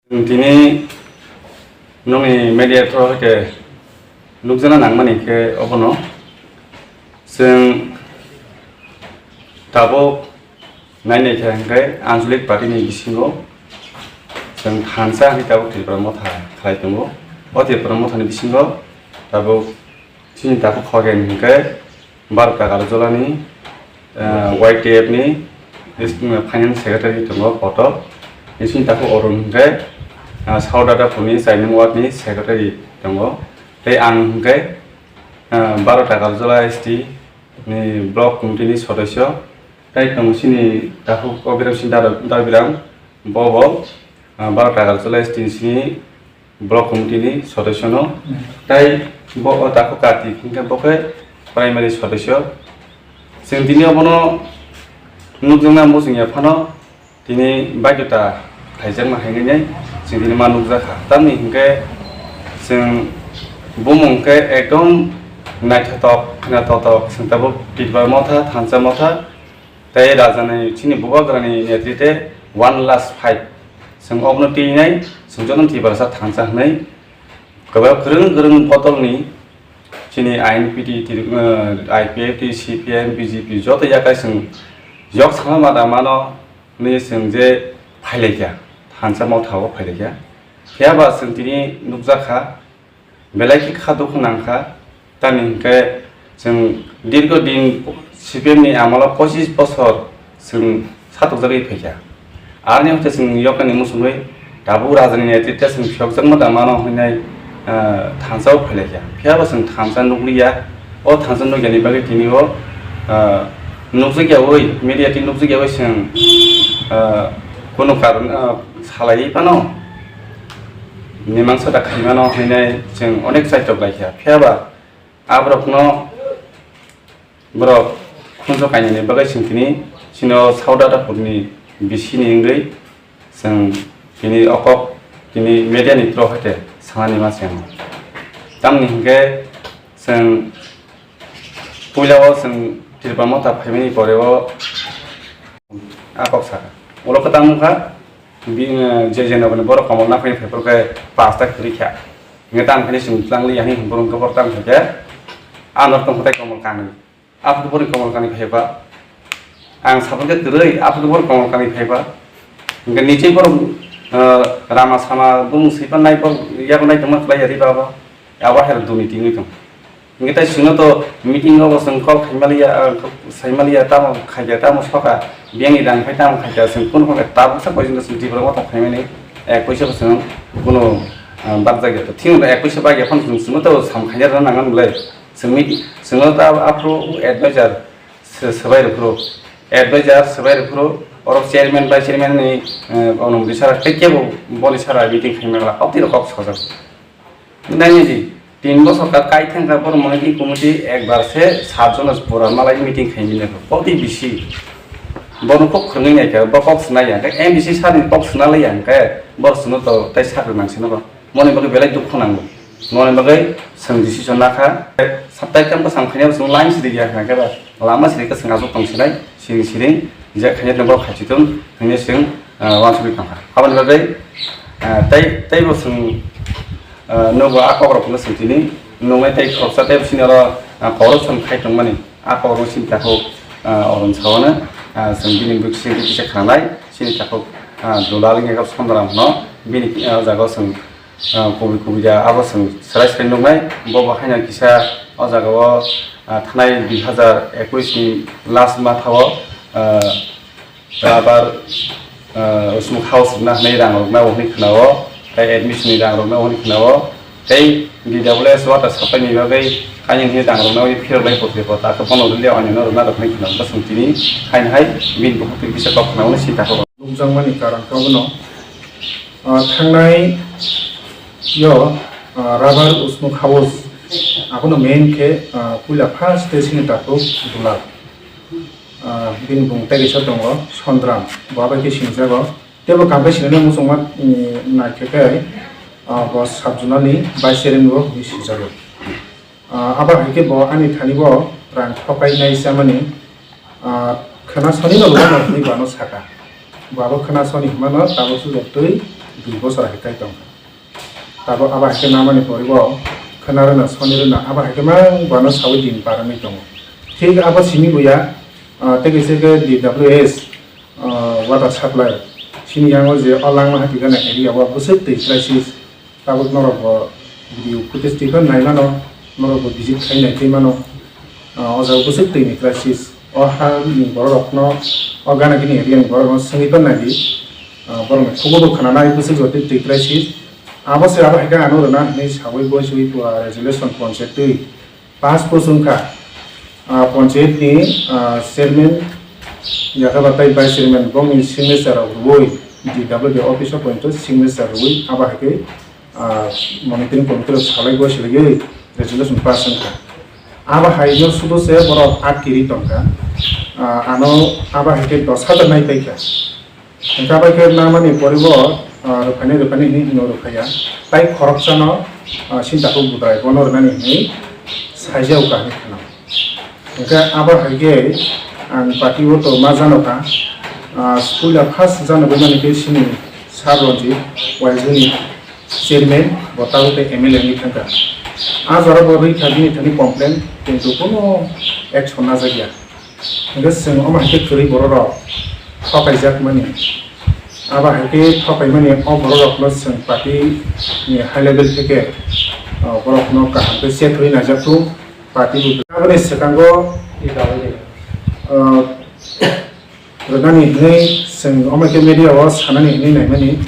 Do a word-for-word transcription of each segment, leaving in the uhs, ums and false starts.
Tini nokni media through hai khe nukjana nangmani khe obono chwng tabuk nainai khe hwnkhe Anchalik party ni bisingo chwng thansa hwnwi tabuk Tripura Motha khlai tongo. O Tripura Mothani bisingo tabuk chini takhuk Khogen hwnkhe Bharat Agarjalani, ah, Y T F ni is-, finance secretary tongo kotor. Chini takhuk Arun hwnkhe, ah, South Dadapur ni Chaining Ward ni secretary tongo. Tei ang hwnkhe, ah, Bharat Agarjala S T ni block committee ni sodosyo. Tei tongo chini takhuk Obirang Singh Dada-, Dabirang, bo bo, ah, Bharat Agarjala S T ni sini block committee ni sodosyo no. Tei bo o takhuk Kartik hwnkhe bo khe primary sodosyo. Chwng tini obono nukjakna muchungya phano tini baidota khaijakma hinwi chwng tini ma nukjakha. Tamni hwnkhe chwng bumung khe ekdom naithotok, khwnathotok, chwng tabuk Tripura Motha, thansa motha, tei rajani chini bubagrani netrite one last fight. Chwng obono twinai, chwng jotono Tiprasa thansa hwnwi kwbang kwrwng kwrwng bodolni chini I N P T, tiri-, eh, I P F T, C P M, B J P joto yakai chwng yok sama mada mano hwnwi chwng je phailaikha, thansa mothao phailaikha. Phiyaba chwng tini nukjakha, belai khe kha dukhu nangkha, tamni hwnkhe chwng dirgo din C P M ni amolo pochis bosor chwng satokjagwi phaikha. Aroni hwnkhe chwng yoknani muchungwi tabuk rajani netrite chwng phiyokjakma da mano hwnwi, ah, thansa o phailaikha. Phiyaba chwng thansa nukliya, o thansa nukyani bagwi tini o, ah, nukjakyawi, media twi nukjakyawi chwng, ah, kunu karon, ah, salaiwi phano mimangsa da khaimano hwnwi chwng onek chaitok laikha. Phiyaba aborokno borok khunju kainani bagwi chwng tini chini o South Dadapur ni bisini wngwi chwng tini o kok tini media ni through hai khe sanani ma chwng. Tamni hwnkhe chwng puila o chwng Tripura Motha phaimani pore o a kok sakha. Ulo kwtal wngkha, bi-, eh, je je nokni borok komol naphani phaiphuru khe pasta kwrwi kha. Hingkhe tamo khe chwng tlangliya hwnwi borok hwnkhe borok tamo khe ano tongkha tei komol kanwi. Aphuru borok komol kanwi phaiba. Ang saphang khe kwrwi, aphuru borok komol kanwi phaiba. Hingkhe nichwi borok, eh, rama sama bumung swipa nai borok yago nai tongma khlai ya ri baba. Abo hai rok duni tingwi tong. Hingke tai chwngno to meeting rogo chwng call khaimaliya, ah, saimaliya, tamo khaikha, tamo sokha, biyangni rang phai tamo khaikha, chwng kunu phano tabuksa poisono chwng Tripura Motha phaimani, ek poisa bo chwng kunu, ah, bakjakya. Thik ek poisa bakya phano chwng chwngno to sam khaina rwna nangnai. Chwng meet-, chwngno ta aphuru advisor se-, swbai rwphuru, advisor swbai rwphuru, oro chairman, vice chairman ni, eh, onong bwsara tei kebo boni sara meeting khaimani, aboni rok kok sojak. Nainidi, tin bosor ka kai thangkha borok moniti committee ekbar se sat jono pura malai meeting khaimani kho. Koti bisi. Bono kok khwrwngwi naikha, bo kok swnai ya. Khe M D C sir ni kok swnalai ya, khe bor swnw to tai sakri nang sino ba. Moni bagwi belai dukhu nango. Moni bagwi chwng decision nakha. Saptai kam bwsang khainai bwsang line sidi ya kha khe ba. Lama sidi ka chwng aswk tong sinai, siring siring, je khainai tong borok khaichi tong, hwnwi chwng, ah, uansugwi tongkha. Aboni bagwi, ah, tai, taibo chwng, ah, nogo a kokrok no chwng tini, nungnai tei khoroksa tei bwswni oro, ah, corruption khai tongmani, a kokrok chini takhuk, ah, Arun Sawan no, ah, chwng bini bwkisi kisa khanai, chini takhuk, ah, Dulal wngya khe Sondram no, bini, ah, o jaga o chwng, ah, kubui kubui da abo chwng swrai swrai nuknai. Bo bo haino kisa o jaga o, ah, thanai dui hazar ekwis ni last matha o, ah, rubber, ah, usmuk house rwna hwnwi rang rwkna hwnwi khna o, tei admission ni rang rwkna hwnwi khna o, tei D W S water supply ni bagwi kainwi hwnwi rang rwkna hwnwi phirok lai potri pota khe bono rwliya onyo no rwna rwknai khna o. Bwswng tini haino hai bini bukhuk twi kisa kok khna hwnwi sinta kho. Nukjakmani karon khe obono, ah, thangnai yo, ah, rubber usmuk house, abono main khe, ah, puila first tei sini takhuk Dulal. Ah, bini bung tei kisa tongo Sondram, bo bai khe sinijago. Tei bo kam bai sinani muchungma, mm, naikhe khe, ah, bo sub zonal ni vice chairman bo hinwi sinijago. Ah, abo hai khe bo ani thani bo rang thokai nai chamani, ah, khwna soni no lwma no hinwi bo ano saka. Bo abo khwna soni hwnmano tabuk sujo twi Bosor hai kai tong. Tabok abo hai khe namani poribo khwna rwna soni rwna abo hai khe mang bano sawi din par wngwi tongo. Thik abo simi buya, ah, tei kaisa khe D W S, ah, water supply. Sini yango je o langma hati gana area o bwswk twi crisis. Tabuk norok bo video footage twi phano nai mano, norok bo visit khai nai twi mano. Ah, o jaga bwswk twi ni crisis. O ha ni borok rokno, o gana gini area ni borok rokno swngwi phano nai di. Ah, borok ni thugo bo khana nai bwswk bo twi twi crisis. Abo se abo hai khe ano rwna hinwi sawi goi swi pua resolution panchayat twi. Pass post wngkha, ah, panchayat ni, ah, chairman, yakha ba tai vice chairman, bongni signature rok rwui, D W D office o pointo signature rwui, abo hai khe, ah, monitoring committee rok salai goi swlaiwi resolution pass wngkha. Abo hai no sudo se borok atkiri tongkha, ah, ano abo hai khe dos hajar nai paikha. Hingkha bai khe namani poribo, ah, rwphaini rwphaini hinwi hino rwphaiya. Tai khoroksano, ah, sinta kok budrai bono rwnani hinwi saijao kahini kheno. Hingkhe abo hai khe ang party o to ma jano kha, ah, puila first jano bai mani khe sini Sir Ranjit, Y G ni chairman, bo tabuk tei M L A wngwi thangkha. A jora bo rwkha bini thani complain, kintu kuno action najak ya. Hingkhe chwng omo hai khe kwrwi borok rok thokaijak mani. Abo hai khe thokai mani o borok rok no chwng party ni high level theke, ah, borok no kaham khe check rwi naijak thung party bo. Aboni swkango, ah, rwnani hinwi chwng omo hai khe media o sanani hinwi naimani.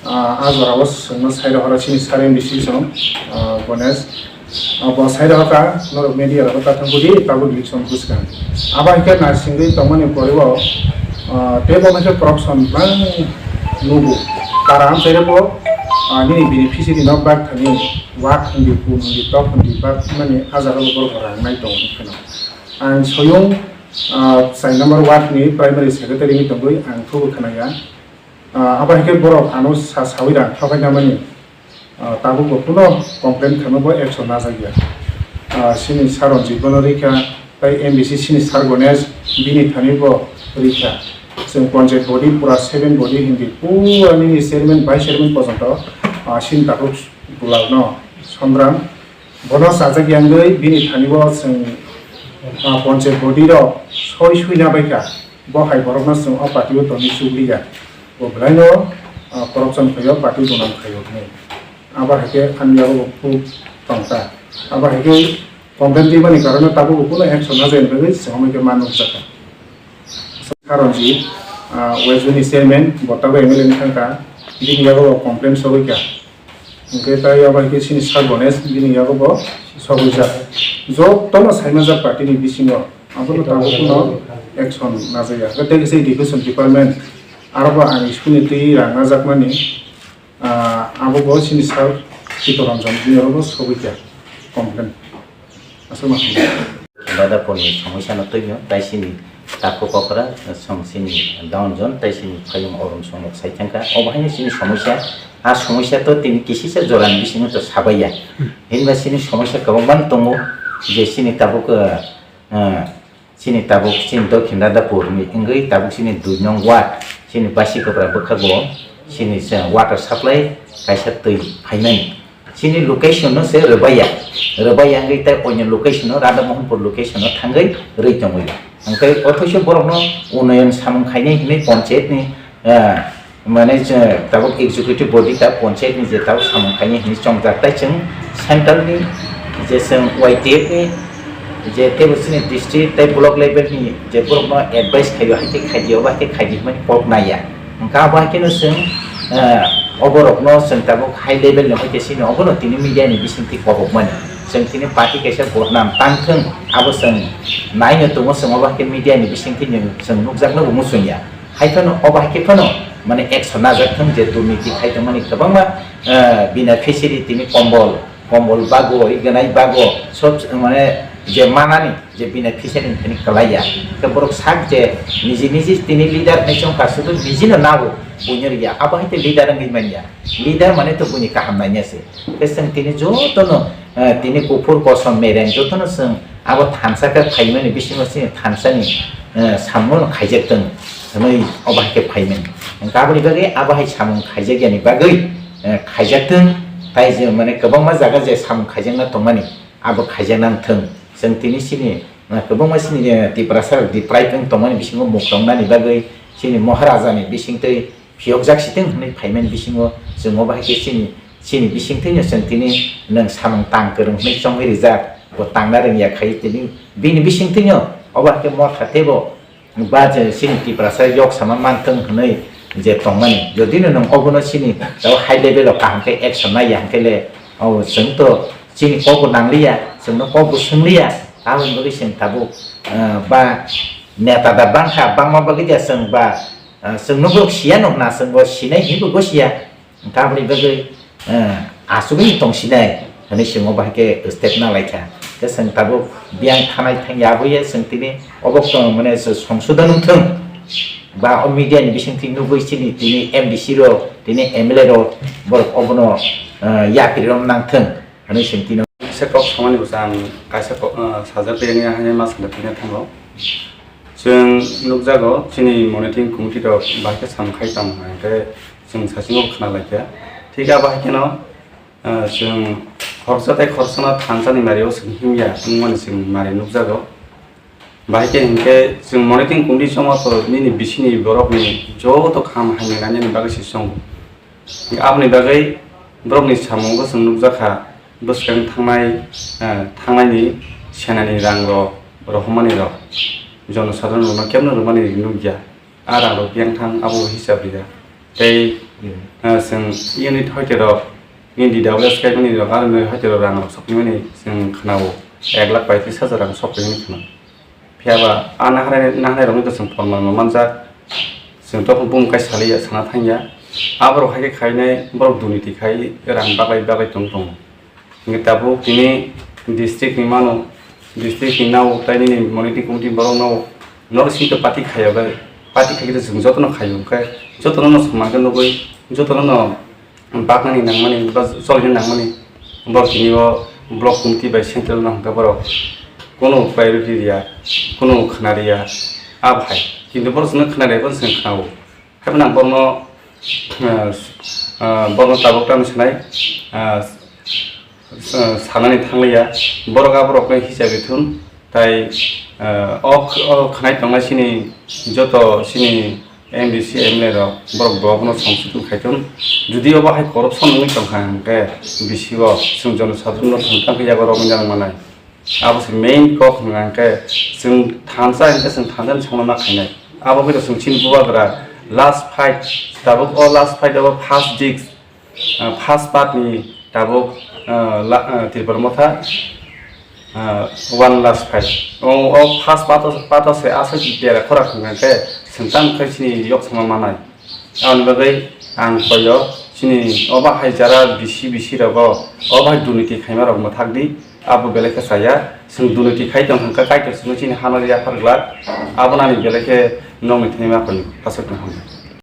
Ah, a jora o chwngno sai rohoro chini sir M D C chwng, ah, Ganesh. Ah, bo sai rohorkha, norok media rok ta thang budi, tabuk election buskang. Abo hai khe naisingwi tongmani poribo, ah, tei bo hai khe corruption bang nugo. Tara amchaire bo, ah, nini beneficiary no bak thani, wak hindi, pun hindi, tok hindi, bak mani a jaga bo borok rang nai tongo pheno. Ang soyung, ah, sai number ward ni primary secretary ni tongwi ang thubu khwnaya. Ah, abo hai khe borok ano sa sawi rang thokai namani. Ah, tabuk bo kuno complain khaima bo action najak ya. Ah, sini Sir Ranjit bono rikha, tai M D C sini Sir Ganesh bini thani bo rikha. Chwng panchayat body pura seven body hindi pura nini chairman, vice chairman porjonto, ah, sini tabuk bulak no Sondram. Bono sajak yangwi bini thani bo chwng, ah, panchayat body rok soi suina baikha. Bo hai borokno chwng o party o tongwi chukliya. Bo bwlaino, ah, corruption khaio, party gwnang khaio hwnwi. Abo hai khe ani yago bo khuk tongkha. Abo hai khe complain twi mani karon no tabuk bo kuno action na jani bagwi chwng hamai khe ma nukjakha. Sir Ranjit, ah, West Zone ni chairman, bo tabuk M L A ni thangkha, bini yago bo complain sogwi kha. Hingkhe tai abo hai khe chini Sir Ganesh, bini yago bo sogwi jak. Jotono saimajak party ni bisingo, abono tabuk no action najaya. Hingkhe tei kisa education department, aro bo ang school ni twi rang najakmani, ah, abo bo chini Sir Chittaranjan, bini yago bo sogwi kha complain. Aswk ma hwnwi. Dada Paul ni somosya no twino, tai sini takhuk okra, song sini down zone, tai sini phaiyung orom song nok sai thangkha. Obo haino sini somosya, a somosya to tini kisisa jora ni bisingo to sabaiya. Hmm. Hinba sini somosya kwbangma tongo, je sini tabuk, eh, eh, sini tabuk sini Dokhin Radhapur ni wngwi tabuk sini dui nong ward, sini Basikapra bwkhago, sini se water supply kaisa twi phainani. Chini location no se rwbaiya, rwbaiya wngwi tei onyo location no, Radha Mohanpur location no thangwi rwi tongwi. Hwnkhe othoiso borokno unnayan samung khainai hinwi panchayat ni, ah, mane je tabuk executive body ta panchayat ni je tabuk samung khainai hinwi chongjak, tei chwng central ni je chwng Y T F ni je teibo chini district tei block level ni je borokno advice khaio, hai khe khaidi, obo hai khe khaidi hwnwi kok naiya. Hwnkhe abo hai kheno chwng, eh, oborokno chwng tabuk high level ni hoi khe sini obono tini media ni bisingtwi kobokmani. Chwng tini party kaisa bodnam tang thung, abo chwng naino tongo, chwng obo hai khe media ni bisingtwi ni chwng nukjakno bo muchungya. Hai phano obo hai khe phano mane action najak thung je durniti khai tongmani kwbangma, eh, beneficiary tini kombol, kombol bago, iganai bago, sob mane je manani je beneficiary ni thani kwlaiya. Khe borok sak je niji niji tini leader hai chongkha, sudu niji no nago, buino riya. Abo hai te leader wngwi manya. Leader mane to buini kaham nanya se. Khe chwng tini jotono, eh, tini kuphur kosom mereng jotono chwng abo thansa khe phaimani bisingo chini thansa ni, eh, samung no khaijak tong. hwnwi obo hai khe phaimani. Hwnkhe aboni bagwi abo hai samung khaijakya ni bagwi, eh, khaijaktwng, tai je mane kwbangma jaga je samung khaijakna tongmani, abo khaijakna wngthwng. Chwng tini chini, eh, kwbangma chini, eh, Tiprasa rok deprive wng tongmani bisingo muk tongnani bagwi chini Maharaja ni bisingtwi phiyokjak sitwng hwnwi phaimani bisingo chwng obo hai khe chini, chini bisingtwino chwng tini nwng samung tang kwrwng hwnwi chongwi rijak, bo tangna rwngya khai tini bini bisingtwino obo hai khe motha teibo ba je chini Tiprasa yok sama manthwng hwnwi je tongmani, jodino nwng obono chini tei high level o kaham khe action naiya hwnkhe le, o chwng to chini kokbo nangliya, chwngno kokbo swngliya, aboni bagwi chwng tabuk, ah, ba neta da bangkha, bangma bagwi da chwng ba, ah, chwngno bo siya no hwna, chwngbo sinai hinwi bo siya. Hwnkhe aboni bagwi, eh, asugwi tongsinai hwnwi chwng obo hai khe step na laikha. Khe chwng tabuk biyang thanai thangya aboya chwng tini obo tong mane se songsodon wngthwng. Ba o media ni bisingtwi nugwi chini tini M D C rok, tini M L A rok, borok obono, eh, yapri rok nangthwng hwnwi chwng tino. Kaisa kok samani bwsa ang kaisa kok, eh, sajak yang yang hanya mas kena tini thango. Chwng nukjago, chini monitoring committee rok bahai khe samung khai tong, hwnkhe chwng saichung bo khna laikha. Thik abo hai kheno, ah, chwng khoroksa tei khoroksano thansa ni mari o chwng himya wngmani chwng mari nukjago. Bahai khe hinkhe chwng monitoring committee chongma pho nini bisini borokni joto kham hamya nainani bagwi se chongo. Aboni bagwi borokni samungo chwng nukjakha, bwskang thangnai, eh, thangnaini senani rangrok rohormani rok jonosadharon rokno kebno rwmani nukya. A rangrok biyang thang abo hisab rwya. Tei, eh, chwng unit hoite rok, nini D W S kaimani rok, aroni hoite rok rangrok sokmani chwng khnao, ek lakh paitris hajar rang sokmani khnao. Phiya ba a naharnai, naharnai rokni to chwng formal no manjak. Chwng to bumung kai saliya, sana thangya. Aborok hai khe khainai, borok duniti khai rang baglai baglai tong tongo. Hingke tabuk tini district ni mano, district ni nao, tai nini moniti committee borok nao, noro sing to party khaya bai, party khai khe chwng jotono khayo, hingke jotono no soman khe nugui, jotono no baknani nangmani, ba cholini nangmani, borok tini o block committee bai central no hingke borok kunu priority riya, kunu khna riya, a bahai. Kintu borok chwngno khna riya, borok chwngno khna o. Haibano ang borokno, ah, ah, borokno tabuk tamo sanai, ah, ah, sanani thangliya, borok aborokno hisabi thun, tai, ah, o, o khnai tongnai chini joto chini M D C, M L A rok, borok bo abono songsodon khai thun. Jodi obo hai corruption wngwi tongkha hwnkhe bisi o chwng jonosadhorono thwng tangkhe yago romwi nang manai. Abo se main kok hwnka hwnkhe chwng thansa hwnkhe chwng thansa ni samung ma khainai. Abo khe chwng chini bubagra last fight, tabuk o last fight abo first disc, ah, first part ni tabuk, ah, la, ah, Tripura Motha, ah, one last fight. O, o first part o, part o se aswk dera khora hwnka hwnkhe chwng tamo khe chini yok sama manai. Aboni bagwi ang koyo chini obo hai jara bisi bisi rogo obo hai durniti khaima rok mwthak di, abo belai khe chaya. Chwng durniti khai tong hwnkha Kaitor chwngno chini hano yaphar glak, abo nani belai khe nokni thani ma koyo aswk tong hwnkha.